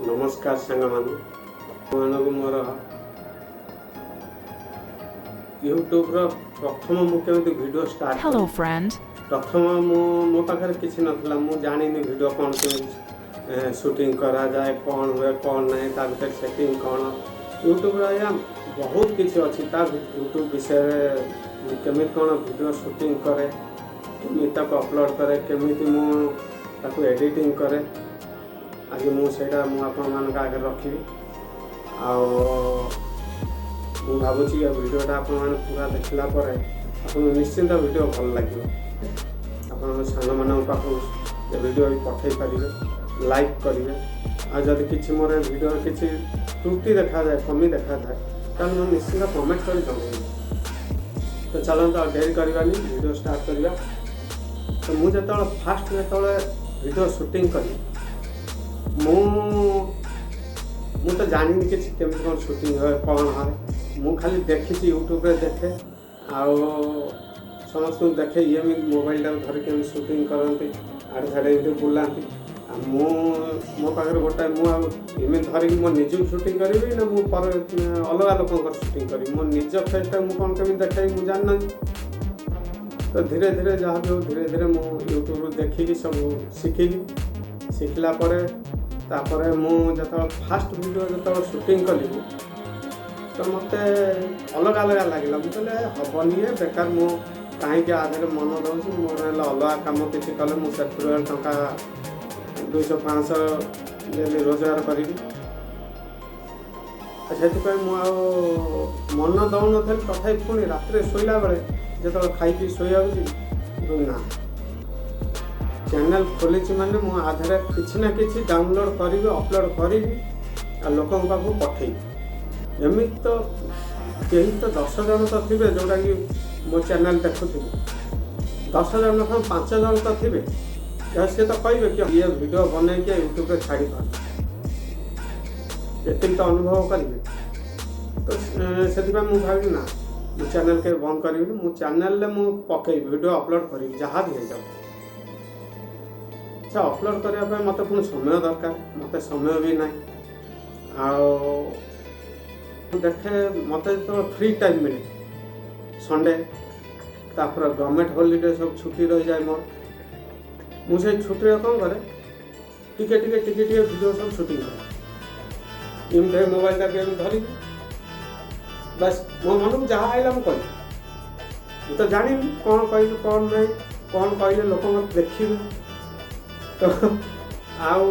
ନମସ୍କାର ସାଙ୍ଗମାନେ ମାନଙ୍କୁ। ମୋର ୟୁଟ୍ୟୁବ୍ର ପ୍ରଥମ ମୁଁ କେମିତି ଭିଡ଼ିଓ ଷ୍ଟାର୍ଟ Hello, କଲି। Friend. ପ୍ରଥମ ମୁଁ ମୋ ପାଖରେ କିଛି ନଥିଲା। ମୁଁ ଜାଣିନି ଭିଡ଼ିଓ କ'ଣ କେମିତି ସୁଟିଂ କରାଯାଏ, କ'ଣ ହୁଏ, କ'ଣ ନାହିଁ, ତା ଭିତରେ ସେଟିଂ କ'ଣ। ୟୁଟ୍ୟୁବ୍ର ଆଜ୍ଞା ବହୁତ କିଛି ଅଛି। ତା ୟୁଟ୍ୟୁବ୍ ବିଷୟରେ ମୁଁ କେମିତି କ'ଣ ଭିଡ଼ିଓ ସୁଟିଂ କରେ, କେମିତି ତାକୁ ଅପଲୋଡ଼ କରେ, କେମିତି ମୁଁ ତାକୁ ଏଡ଼ିଟିଂ କରେ, ଆଜି ମୁଁ ସେଇଟା ମୁଁ ଆପଣମାନଙ୍କ ଆଗରେ ରଖିବି। ଆଉ ମୁଁ ଭାବୁଛି ଏ ଭିଡ଼ିଓଟା ଆପଣମାନେ ପୁରା ଦେଖିଲା ପରେ ଆପଣଙ୍କୁ ନିଶ୍ଚିନ୍ତ ଭିଡ଼ିଓ ଭଲ ଲାଗିବ। ଆପଣଙ୍କ ସାଙ୍ଗମାନଙ୍କ ପାଖକୁ ଏ ଭିଡ଼ିଓ ବି ପଠାଇ ପାରିବେ, ଲାଇକ୍ କରିବେ। ଆଉ ଯଦି କିଛି ମୋର ଏ ଭିଡ଼ିଓରେ କିଛି ତ୍ରୁଟି ଦେଖାଯାଏ, କମି ଦେଖାଯାଏ, ତାହେଲେ ମୁଁ ନିଶ୍ଚିନ୍ତ କମେଣ୍ଟ କରି ଜଣାଇବି। ତ ଚାଲନ୍ତୁ, ଆଉ ଡେରି କରିବାନି, ଭିଡ଼ିଓ ଷ୍ଟାର୍ଟ କରିବା। ତ ମୁଁ ଯେତେବେଳେ ଫାଷ୍ଟ ଯେତେବେଳେ ଭିଡ଼ିଓ ସୁଟିଂ କଲି, ମୁଁ ମୁଁ ତ ଜାଣିନି କିଛି, କେମିତି କ'ଣ ସୁଟିଂ ହୁଏ, କ'ଣ ହୁଏ। ମୁଁ ଖାଲି ଦେଖିଛି, ୟୁଟ୍ୟୁବରେ ଦେଖେ ଆଉ ସମସ୍ତଙ୍କୁ ଦେଖେ, ଇଏ ଏମିତି ମୋବାଇଲଟାକୁ ଧରିକି ଏମିତି ସୁଟିଂ କରନ୍ତି, ଆଡ଼େ ସାଡ଼େ ଏମିତି ବୁଲାନ୍ତି। ଆଉ ମୁଁ ମୋ ପାଖରେ ଗୋଟାଏ, ମୁଁ ଆଉ ଏମିତି ଧରିକି ମୋ ନିଜକୁ ସୁଟିଂ କରିବି ନା ମୁଁ ପରେ ଅଲଗା ଲୋକଙ୍କର ସୁଟିଂ କରିବି? ମୋ ନିଜ ଫେସ୍ଟାକୁ ମୁଁ କ'ଣ କେମିତି ଦେଖେଇବି, ମୁଁ ଜାଣିନାହିଁ। ତ ଧୀରେ ଧୀରେ ଯାହା ବି ହଉ, ଧୀରେ ଧୀରେ ମୁଁ ୟୁଟ୍ୟୁବରୁ ଦେଖିକି ସବୁ ଶିଖିଲି। ଶିଖିଲା ପରେ ତାପରେ ମୁଁ ଯେତେବେଳେ ଫାଷ୍ଟ ଭିଡ଼ିଓ ଯେତେବେଳେ ସୁଟିଂ କଲି ମୁଁ, ତ ମୋତେ ଅଲଗା ଅଲଗା ଲାଗିଲା। ମୁଁ କହିଲି, "ହେବନି, ଏ ବେକାର, ମୁଁ କାହିଁକି ଆ ଦେହରେ ମନ ଦେଉଛି? ମୋର ହେଲେ ଅଲଗା କାମ କିଛି କଲେ ମୁଁ ସେଥିରୁ ହେଲେ ଟଙ୍କା 200 500 ଡେଲି ରୋଜଗାର କରିବି।" ଆଉ ସେଥିପାଇଁ ମୁଁ ଆଉ ମନ ଦେଉନଥିଲି। ତଥାପି ପୁଣି ରାତିରେ ଶୋଇଲା ବେଳେ, ଯେତେବେଳେ ଖାଇ ପିଇ ଶୋଇବାକୁ ଯିବି, ମୁଁ କହିବି, ନା, ଚ୍ୟାନେଲ୍ ଖୋଲିଛି ମାନେ ମୁଁ ଆ ଦେହରେ କିଛି ନା କିଛି ଡାଉନଲୋଡ଼୍ କରିବି, ଅପଲୋଡ଼୍ କରିବି ଆଉ ଲୋକଙ୍କ ପାଖକୁ ପଠେଇବି। ଏମିତି ତ କେହି ତ 10 ଜଣ ତ ଥିବେ ଯେଉଁଟାକି ମୋ ଚ୍ୟାନେଲ୍ ଦେଖୁଥିବେ। 10 ଜଣ ନଥାଉ, 5 ଜଣ ତ ଥିବେ। ସିଏ ତ କହିବେ କି ଇଏ ଭିଡ଼ିଓ ବନେଇକି ୟୁଟ୍ୟୁବରେ ଛାଡ଼ିପାରୁଛି, ଏତିକି ତ ଅନୁଭବ କରିବେ। ତ ସେଥିପାଇଁ ମୁଁ ଭାବିଲି, ନା, ମୁଁ ଚ୍ୟାନେଲ୍ କେବେ ବନ୍ଦ କରିବିନି। ମୁଁ ଚ୍ୟାନେଲ୍ରେ ମୁଁ ପକେଇବି, ଭିଡ଼ିଓ ଅପଲୋଡ଼ କରିବି, ଯାହା ବି ହେଇଯାଉ। ଆଚ୍ଛା, ଅପଲୋଡ଼ କରିବା ପାଇଁ ମୋତେ ପୁଣି ସମୟ ଦରକାର। ମୋତେ ସମୟ ବି ନାହିଁ। ଆଉ ମୁଁ ଦେଖେ, ମୋତେ ଯେତେବେଳେ ଫ୍ରି ଟାଇମ୍ ମିଳେ, ସଣ୍ଡେ, ତାପରେ ଗଭର୍ଣ୍ଣମେଣ୍ଟ ହଲିଡ଼େ ସବୁ ଛୁଟି ରହିଯାଏ ମୋର, ମୁଁ ସେଇ ଛୁଟିରେ କ'ଣ କରେ, ଟିକେ ଟିକେ ଟିକେ ଟିକେ ଭିଡ଼ିଓ ସବୁ ସୁଟିଂ କରେ। ଏମିତି ମୋବାଇଲଟାକୁ ଏମିତି ଧରିବି, ବାସ୍, ମୋ ମନକୁ ଯାହା ଆଇଲା ମୁଁ କହିବି। ମୁଁ ତ ଜାଣିନି କ'ଣ କହିବି, କ'ଣ ନାହିଁ, କ'ଣ କହିଲେ ଲୋକ ମୋତେ ଦେଖିବେ। ତ ଆଉ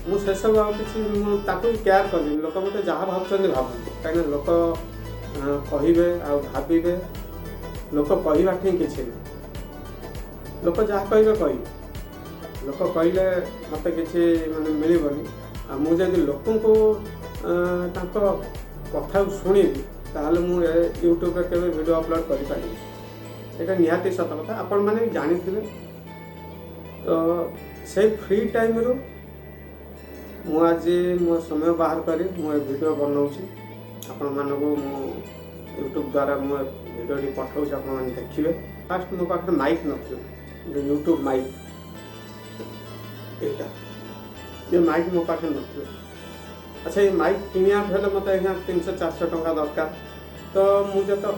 ମୁଁ ସେସବୁ ଆଉ କିଛି ମୁଁ ତାକୁ ବି କେୟାର କଲିନି। ଲୋକ ମୋତେ ଯାହା ଭାବୁଛନ୍ତି ଭାବନ୍ତୁ, କାହିଁକିନା ଲୋକ କହିବେ ଆଉ ଭାବିବେ। ଲୋକ କହିବା ଠେଇଁ କିଛି ନାହିଁ। ଲୋକ ଯାହା କହିବେ କହିବେ। ଲୋକ କହିଲେ ମୋତେ କିଛି ମାନେ ମିଳିବନି। ଆଉ ମୁଁ ଯଦି ଲୋକଙ୍କୁ ତାଙ୍କ କଥାକୁ ଶୁଣିବି, ତାହେଲେ ମୁଁ ଏ ୟୁଟ୍ୟୁବରେ କେବେ ଭିଡ଼ିଓ ଅପଲୋଡ଼ କରିପାରିବିନି। ସେଇଟା ନିହାତି ସତ କଥା, ଆପଣମାନେ ବି ଜାଣିଥିବେ। ତ ସେଇ ଫ୍ରି ଟାଇମ୍ରୁ ମୁଁ ଆଜି ମୋ ସମୟ ବାହାର କରି ମୁଁ ଏ ଭିଡ଼ିଓ ବନାଉଛି। ଆପଣମାନଙ୍କୁ ମୁଁ ୟୁଟ୍ୟୁବ୍ ଦ୍ୱାରା ମୁଁ ଏ ଭିଡ଼ିଓଟି ପଠାଉଛି, ଆପଣମାନେ ଦେଖିବେ। ଫାଷ୍ଟ ମୋ ପାଖରେ ମାଇକ୍ ନଥିଲା, ଯେଉଁ ୟୁଟ୍ୟୁବ୍ ମାଇକ୍ ଏଇଟା, ଏ ମାଇକ୍ ମୋ ପାଖରେ ନଥିଲା। ଆଚ୍ଛା, ଏ ମାଇକ୍ କିଣିବାକୁ ହେଲେ ମୋତେ ଆଜ୍ଞା 300 400 ଟଙ୍କା ଦରକାର। ତ ମୁଁ ଯେତେ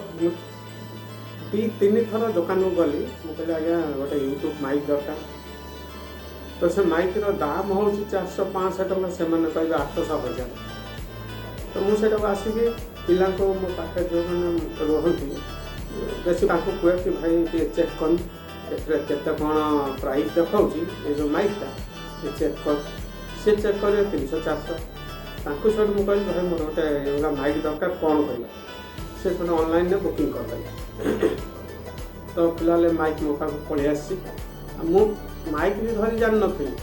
ଦୁଇ ତିନି ଥର ଦୋକାନକୁ ଗଲି, ମୁଁ କହିଲି, ଆଜ୍ଞା, ଗୋଟେ ୟୁଟ୍ୟୁବ୍ ମାଇକ୍ ଦରକାର। ତ ସେ ମାଇକ୍ର ଦାମ ହେଉଛି 400 500 ଟଙ୍କା, ସେମାନେ କହିବେ 800 1000। ତ ମୁଁ ସେଇଟାକୁ ଆସିକି ପିଲାଙ୍କୁ, ମୋ ପାଖରେ ଯେଉଁମାନେ ରୁହନ୍ତି ବେଶୀ, ତାଙ୍କୁ କୁହେ କି ଭାଇ, ଟିକେ ଚେକ୍ କରନି, ଏଥିରେ କେତେ କ'ଣ ପ୍ରାଇସ୍ ଦେଖାଉଛି ଏ ଯେଉଁ ମାଇକ୍ଟା, ଟିକେ ଚେକ୍ କର। ସେ ଚେକ୍ କରିବେ 300 400। ତାଙ୍କୁ ସେଇଠୁ ମୁଁ କହିଲି, ଭାଇ, ମୋର ଗୋଟେ ଏଭଳିଆ ମାଇକ୍ ଦରକାର, କ'ଣ କରିବା? ସେ ସେଇଠୁ ଅନଲାଇନ୍ରେ ବୁକିଂ କରିଦେଲେ। ତ ଫିଲହାଲ ଏ ମାଇକ୍ ମୋ ପାଖକୁ ପଳେଇ ଆସିଛି। ଆଉ ମୁଁ ମାଇକ୍ ବି ଧରି ଜାଣିନଥିଲି।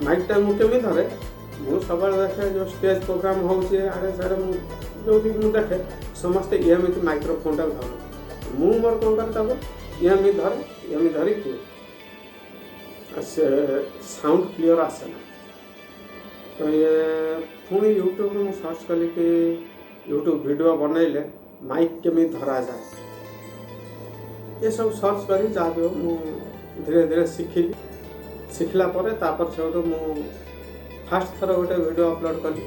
ମାଇକ୍ଟା ମୁଁ କେମିତି ଧରେ? ମୁଁ ସବୁବେଳେ ଦେଖେ, ଯେଉଁ ଷ୍ଟେଜ୍ ପ୍ରୋଗ୍ରାମ୍ ହେଉଛି ଆଡ଼େ ସିଆଡ଼େ, ମୁଁ ଯେଉଁଠି ମୁଁ ଦେଖେ, ସମସ୍ତେ ଏମିତି ମାଇକ୍ରୋଫୋନ୍ଟାକୁ ଧରନ୍ତି। ମୁଁ ମୋର କ'ଣ କରେ, ତାକୁ ଏମିତି ଧରେ, ଏମିତି ଧରିକି ଆଉ ସେ ସାଉଣ୍ଡ କ୍ଲିଅର୍ ଆସେ ନା। ତ ଇଏ ପୁଣି ୟୁଟ୍ୟୁବରେ ମୁଁ ସର୍ଚ୍ଚ କଲି କି ୟୁଟ୍ୟୁବ୍ ଭିଡ଼ିଓ ବନେଇଲେ ମାଇକ୍ କେମିତି ଧରାଯାଏ। ଏସବୁ ସର୍ଚ୍ଚ କରି ଯାହା ବି ହଉ ମୁଁ ଧୀରେ ଧୀରେ ଶିଖିଲି। ଶିଖିଲା ପରେ ତାପରେ ସେଇଠୁ ମୁଁ ଫାଷ୍ଟ ଥର ଗୋଟେ ଭିଡ଼ିଓ ଅପଲୋଡ଼ କଲି,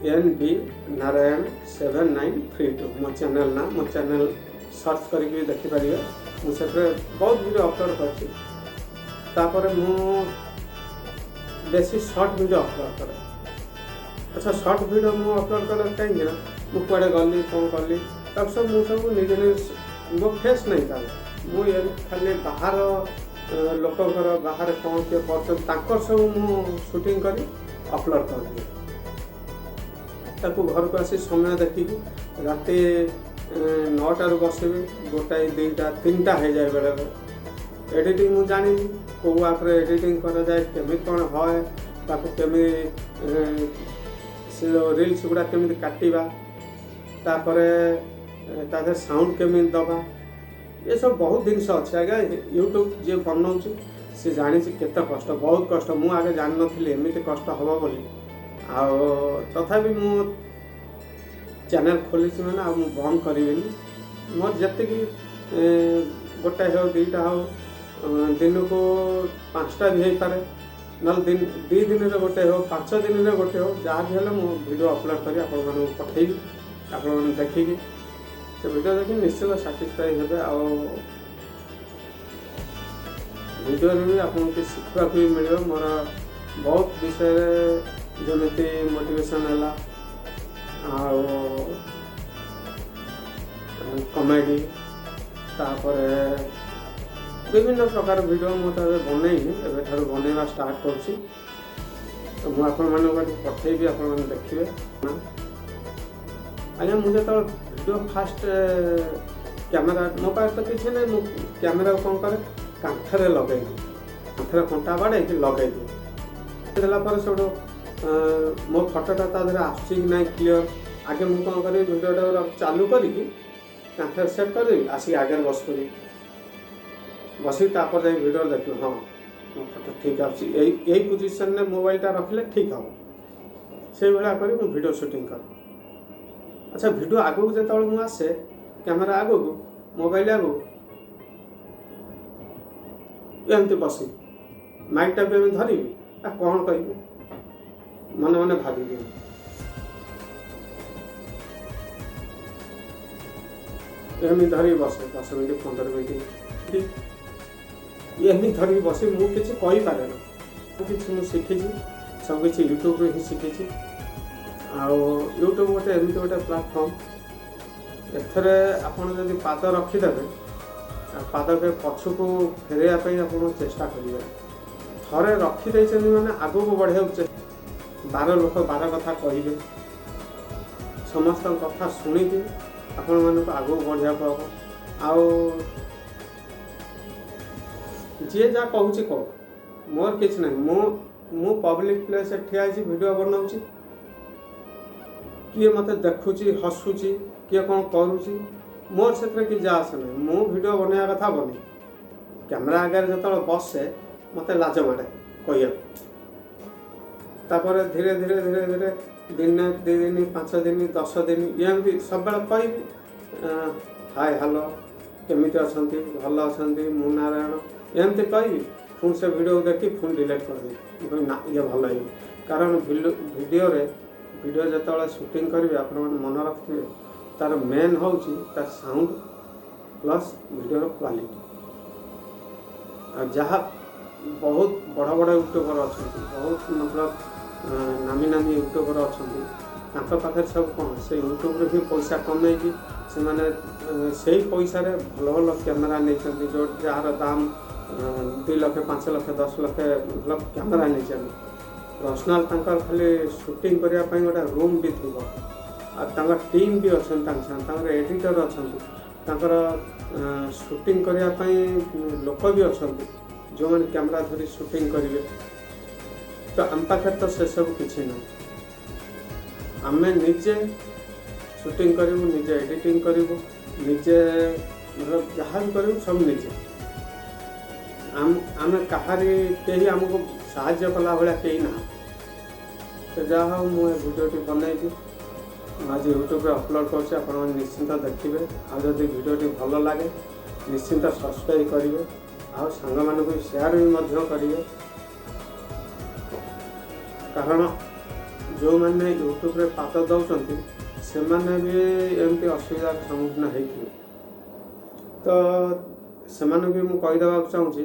@NBNarayan7932 ମୋ ଚ୍ୟାନେଲ୍ ନାଁ। ମୋ ଚ୍ୟାନେଲ୍ ସର୍ଚ୍ଚ କରିକି ବି ଦେଖିପାରିବେ। ମୁଁ ସେଥିରେ ବହୁତ ଭିଡ଼ିଓ ଅପଲୋଡ଼ କରିଛି। ତାପରେ ମୁଁ ବେଶୀ ସର୍ଟ ଭିଡ଼ିଓ ଅପଲୋଡ଼ କରେ। ଆଚ୍ଛା, ସର୍ଟ ଭିଡ଼ିଓ ମୁଁ ଅପଲୋଡ଼ କଲେ କାହିଁକି ନା ମୁଁ କୁଆଡ଼େ ଗଲି, କ'ଣ କଲି, ତାକୁ ସବୁ ମୁଁ ସବୁ ନିଜେ ନିଜେ, ମୋ ଫେସ୍ ନାହିଁ ତାହେଲେ, ମୁଁ ଖାଲି ବାହାର ଲୋକଙ୍କର, ବାହାରେ କ'ଣ କିଏ କରୁଛନ୍ତି, ତାଙ୍କର ସବୁ ମୁଁ ସୁଟିଂ କରି ଅପଲୋଡ଼ କରିଦିଏ। ତାକୁ ଘରକୁ ଆସି ସମୟ ଦେଖିକି ରାତି 9ଟାରୁ ବସିବି, 1, 2ଟା, 3ଟା ହେଇଯାଏ ବେଳେବେଳେ। ଏଡ଼ିଟିଂ ମୁଁ ଜାଣିନି, କେଉଁ ଆପ୍ରେ ଏଡ଼ିଟିଂ କରାଯାଏ, କେମିତି କ'ଣ ହୁଏ, ତାକୁ କେମିତି ସେ ରିଲ୍ସ ଗୁଡ଼ା କେମିତି କାଟିବା, ତାପରେ ତା ଦେହରେ ସାଉଣ୍ଡ କେମିତି ଦେବା, ଏସବୁ ବହୁତ ଜିନିଷ ଅଛି ଆଜ୍ଞା। ୟୁଟ୍ୟୁବ୍ ଯିଏ ବନଉଛି ସେ ଜାଣିଛି କେତେ କଷ୍ଟ, ବହୁତ କଷ୍ଟ। ମୁଁ ଆଗେ ଜାଣିନଥିଲି ଏମିତି କଷ୍ଟ ହେବ ବୋଲି। ଆଉ ତଥାପି ମୁଁ ଚ୍ୟାନେଲ୍ ଖୋଲିଛି ମାନେ ଆଉ ମୁଁ ବନ୍ଦ କରିବିନି। ମୋର ଯେତିକି ଗୋଟେ ହେଉ, 2ଟା ହେଉ, ଦିନକୁ 5ଟା ବି ହେଇପାରେ, ନହେଲେ ଦିନ 2 ଦିନରେ ଗୋଟେ ହେଉ, 5 ଦିନରେ ଗୋଟେ ହେଉ, ଯାହା ବି ହେଲେ ମୁଁ ଭିଡ଼ିଓ ଅପଲୋଡ଼ କରି ଆପଣମାନଙ୍କୁ ପଠେଇବି। ଆପଣମାନେ ଦେଖିକି, ସେ ଭିଡ଼ିଓ ଦେଖି ନିଶ୍ଚିତ ସାଟିସ୍ଫାଇ ହେବେ। ଆଉ ଭିଡ଼ିଓରେ ବି ଆପଣଙ୍କୁ କିଛି ଶିଖିବାକୁ ବି ମିଳିବ ମୋର ବହୁତ ବିଷୟରେ, ଯେମିତି ମୋଟିଭେସନ୍ ହେଲା ଆଉ କମେଡ଼ି, ତାପରେ ବିଭିନ୍ନ ପ୍ରକାର ଭିଡ଼ିଓ। ମୁଁ ତ ଏବେ ବନେଇନି, ଏବେଠାରୁ ବନେଇବା ଷ୍ଟାର୍ଟ କରୁଛି। ତ ମୁଁ ଆପଣମାନଙ୍କୁ ଏଠି ପଠେଇବି, ଆପଣମାନେ ଦେଖିବେ। ଆଜ୍ଞା, ମୁଁ ଯେତେବେଳେ ଭିଡ଼ିଓ ଫାଷ୍ଟ କ୍ୟାମେରା, ମୋ ପାଖରେ ତ କିଛି ନାହିଁ, ମୁଁ କ୍ୟାମେରାକୁ କ'ଣ କରେ, କାନ୍ଥରେ ଲଗେଇଦିଏ। କାନ୍ଥରେ କଣ୍ଟା ବାଡ଼େଇକି ଲଗେଇଦିଏ। ଦେଲା ପରେ ସେଠୁ ମୋ ଫଟୋଟା ତା ଦେହରେ ଆସୁଛି କି ନାହିଁ କ୍ଲିଅର୍, ଆଗେ ମୁଁ କ'ଣ କରିବି, ଭିଡ଼ିଓଟାକୁ ଚାଲୁ କରିକି କାନ୍ଥରେ ସେଟ୍ କରିଦେବି, ଆସିକି ଆଗରେ ବସିପଡ଼ିବି। ବସିକି ତାପରେ ଯାଇ ଭିଡ଼ିଓ ଦେଖିବି, ହଁ, ମୋ ଫଟୋ ଠିକ୍ ଆସୁଛି, ଏଇ ଏଇ ପୋଜିସନ୍ରେ ମୋବାଇଲଟା ରଖିଲେ ଠିକ୍ ହେବ। ସେଇଭଳିଆ କରି ମୁଁ ଭିଡ଼ିଓ ସୁଟିଂ କରେ। ଆଚ୍ଛା, ଭିଡ଼ିଓ ଆଗକୁ ଯେତେବେଳେ ମୁଁ ଆସେ, କ୍ୟାମେରା ଆଗକୁ, ମୋବାଇଲ ଆଗକୁ ଏମିତି ବସିବି, ମାଇକ୍ଟା ବି ଏମିତି ଧରିବି, ଆଉ କ'ଣ କହିବି ମନେ ମନେ ଭାବିବି। ଏମିତି ଧରିକି ବସେ 10 ମିନିଟ୍, 15 ମିନିଟ୍ ଏମିତି ଧରିକି ବସି ମୁଁ କିଛି କହିପାରେ ନା। କିଛି ମୁଁ ଶିଖିଛି, ସବୁ କିଛି ୟୁଟ୍ୟୁବରୁ ହିଁ ଶିଖିଛି। ଆଉ ୟୁଟ୍ୟୁବ ଗୋଟେ ଏମିତି ଗୋଟେ ପ୍ଲାଟଫର୍ମ, ଏଥିରେ ଆପଣ ଯଦି ପାଦ ରଖିଦେବେ, ଆଉ ପାଦ କେବେ ପଛକୁ ଫେରାଇବା ପାଇଁ ଆପଣ ଚେଷ୍ଟା କରିବେ। ଥରେ ରଖିଦେଇଛନ୍ତି ମାନେ ଆଗକୁ ବଢ଼ିବାକୁ ଚେଷ୍ଟା। ବାର ଲୋକ ବାର କଥା କହିବେ, ସମସ୍ତଙ୍କ କଥା ଶୁଣିକି ଆପଣମାନଙ୍କୁ ଆଗକୁ ବଢ଼ିବାକୁ ହେବ। ଆଉ ଯିଏ ଯାହା କହୁଛି କହୁ, ମୋର କିଛି ନାହିଁ। ମୁଁ ପବ୍ଲିକ୍ ପ୍ଲେସ୍ରେ ଠିଆ ହେଇଛି, ଭିଡ଼ିଓ ବନାଉଛି, କିଏ ମୋତେ ଦେଖୁଛି, ହସୁଛି, କିଏ କ'ଣ କରୁଛି, ମୋର ସେଥିରେ କିଛି ଯା ଆସେ ନାହିଁ। ମୁଁ ଭିଡ଼ିଓ ବନେଇବା କଥା ବନେଇ। କ୍ୟାମେରା ଆଗରେ ଯେତେବେଳେ ବସେ, ମୋତେ ଲାଜ ମାଡ଼େ କହିବାକୁ। ତାପରେ ଧୀରେ ଧୀରେ ଧୀରେ ଧୀରେ ଦିନେ, 2 ଦିନ, 5 ଦିନ, 10 ଦିନ, ଏମିତି ସବୁବେଳେ କହିବି, ହାଏ, ହ୍ୟାଲୋ, କେମିତି ଅଛନ୍ତି, ଭଲ ଅଛନ୍ତି, ମୁଁ ନାରାୟଣ, ଏମିତି କହିବି। ପୁଣି ସେ ଭିଡ଼ିଓକୁ ଦେଖି ପୁଣି ଡିଲିଟ୍ କରିଦେବି। ମୁଁ କହିବି, ନା, ଇଏ ଭଲ ହେଇନି। କାରଣ ଭିଡ଼ିଓରେ, ଭିଡ଼ିଓ ଯେତେବେଳେ ସୁଟିଂ କରିବେ, ଆପଣମାନେ ମନେ ରଖିଥିବେ, ତାର ମେନ୍ ହେଉଛି ତାର ସାଉଣ୍ଡ ପ୍ଲସ୍ ଭିଡ଼ିଓର କ୍ୱାଲିଟି। ଆଉ ଯାହା ବହୁତ ବଡ଼ ବଡ଼ ୟୁଟ୍ୟୁବର ଅଛନ୍ତି, ବହୁତ ମତଲବ ନାମୀ ନାମୀ ୟୁଟ୍ୟୁବର ଅଛନ୍ତି, ତାଙ୍କ ପାଖରେ ସବୁ କ'ଣ, ସେ ୟୁଟ୍ୟୁବରୁ ହିଁ ପଇସା କମେଇକି ସେମାନେ ସେଇ ପଇସାରେ ଭଲ ଭଲ କ୍ୟାମେରା ନେଇଛନ୍ତି, ଯେଉଁ ଯାହାର ଦାମ 2 ଲକ୍ଷ, 5 ଲକ୍ଷ, 10 ଲକ୍ଷ, ଭଲ କ୍ୟାମେରା ନେଇଛନ୍ତି। ପର୍ସନାଲ୍ ତାଙ୍କର ଖାଲି ସୁଟିଂ କରିବା ପାଇଁ ଗୋଟେ ରୁମ୍ ବି ଥିବ, ଆଉ ତାଙ୍କ ଟିମ୍ ବି ଅଛନ୍ତି ତାଙ୍କ ସାଙ୍ଗେ, ତାଙ୍କର ଏଡ଼ିଟର୍ ଅଛନ୍ତି, ତାଙ୍କର ସୁଟିଂ କରିବା ପାଇଁ ଲୋକ ବି ଅଛନ୍ତି, ଯେଉଁମାନେ କ୍ୟାମେରା ଧରି ସୁଟିଂ କରିବେ। ତ ଆମ ପାଖରେ ତ ସେସବୁ କିଛି ନାହିଁ। ଆମେ ନିଜେ ସୁଟିଂ କରିବୁ, ନିଜେ ଏଡ଼ିଟିଂ କରିବୁ, ନିଜେ ମତଲବ ଯାହା ବି କରିବୁ ସବୁ ନିଜେ। ଆମେ କାହାରି, କେହି ଆମକୁ ସାହାଯ୍ୟ କଲା ଭଳିଆ କେହି ନାହାନ୍ତି। ତ ଯାହା ହଉ, ମୁଁ ଏ ଭିଡ଼ିଓଟି ବନେଇକି ମୁଁ ଆଜି ୟୁଟ୍ୟୁବରେ ଅପଲୋଡ଼ କରୁଛି। ଆପଣମାନେ ନିଶ୍ଚିନ୍ତ ଦେଖିବେ। ଆଉ ଯଦି ଭିଡ଼ିଓଟି ଭଲ ଲାଗେ, ନିଶ୍ଚିନ୍ତ ସବସ୍କ୍ରାଇବ୍ କରିବେ। ଆଉ ସାଙ୍ଗମାନଙ୍କୁ ସେୟାର ବି ମଧ୍ୟ କରିବେ। କାରଣ ଯେଉଁମାନେ ୟୁଟ୍ୟୁବରେ ପାଦ ଦେଉଛନ୍ତି, ସେମାନେ ବି ଏମିତି ଅସୁବିଧାର ସମ୍ମୁଖୀନ ହେଇଥିବେ। ତ ସେମାନଙ୍କୁ ବି ମୁଁ କହିଦେବାକୁ ଚାହୁଁଛି,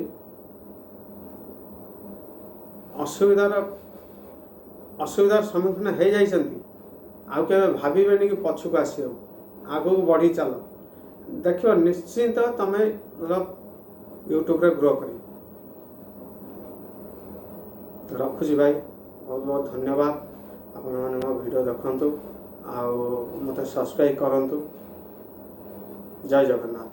ଅସୁବିଧାର ସମ୍ମୁଖୀନ ହେଇଯାଇଛନ୍ତି, ଆଉ କେବେ ଭାବିବେନି କି ପଛକୁ ଆସିବାକୁ। ଆଗକୁ ବଢ଼ି ଚାଲ, ଦେଖିବ ନିଶ୍ଚିନ୍ତ ତମେ ୟୁଟ୍ୟୁବରେ ଗ୍ରୋ କରିବ। ରଖୁଛି ଭାଇ, ବହୁତ ବହୁତ ଧନ୍ୟବାଦ। ଆପଣମାନେ ମୋ ଭିଡ଼ିଓ ଦେଖନ୍ତୁ ଆଉ ମୋତେ ସବସ୍କ୍ରାଇବ୍ କରନ୍ତୁ। ଜୟ ଜଗନ୍ନାଥ।